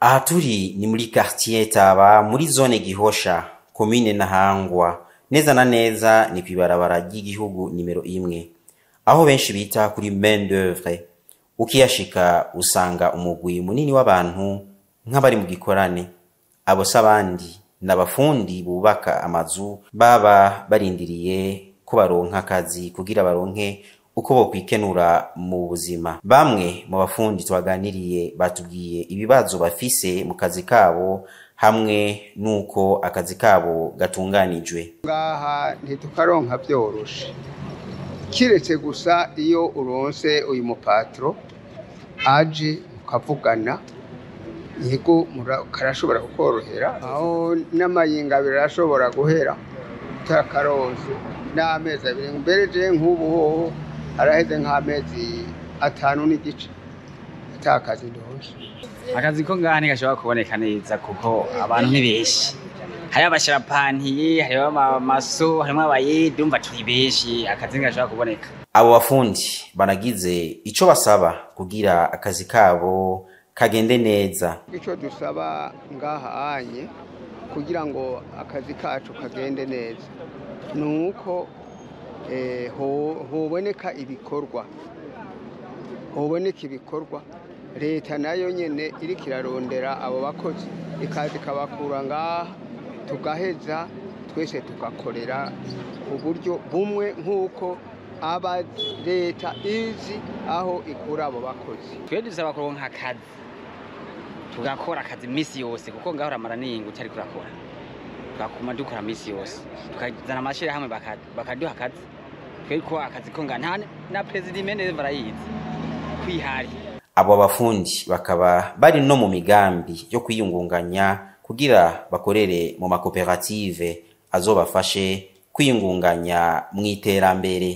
Aha turi ni muri quartier Taba, muri zone Gihosha, komine Ntahangwa. Neza na neza ni kw'ibarabara ry'igihugu nimero 1, aho benshi bita kuri main d'oeuvre. Ukiyashika usanga umugwi munini w'abantu nk'abari mu gikorane. Abo si abandi, ni abafundi bubaka amazu, baba barindiriye ko baronka akazi kugira baronke uko bokwikenura mu buzima. Bamwe mu bafundi twaganiriye batubwiye ibibazo bafise mu kazi kabo hamwe n'uko akazi kabo gatunganijwe. Ngaha ntitukaronka vyoroshe, kiretse gusa iyo uronse uyu mupatro aje mukavugana, yego karashobora kukorohera. Aho n'amayinga abiri arashobora guhera utakaronse, n'amezi abiri. Mbere je nk'ubu hoho haraheze nk'amezi 5 n'igice atakazi ndonse. Akazi ko ngaha ntigashobora kuboneka neza kuko abantu ni benshi. Hariho abasharapantiye, hariho amaso, harimo abayede, urumva turi benshi, akazi ntigashobora kuboneka. Abo bafundi banagize ico basaba kugira akazi kabo kagende neza. Ico dusaba ngaha anye kugira ngo akazi kacu kagende neza nuko hoboneka ibikorwa, hoboneka ibikorwa. Leta nayo nyene iriko irarondera abo bakozi, ikaza ikabakura ngaha, tugaheza twese tugakorera uburyo bumwe nk'uko aba leta izi aho ikura abo bakozi. Twe dusaba kuronka akazi, tugakora akazi misi yose, kuko ngaho uramara n'iyinga utariko urakora, tukaguma dukora misi yose, tukazana amashirahamwe bakaduha akazi. Twe ko akazi ko ngaha na perezida imene barayizi kwihari. Abo bafundi bakaba bari no mu migambi yo kwiyungunganya kugira bakorere mu makoperative azobafashe kwiyungunganya mw'iterambere.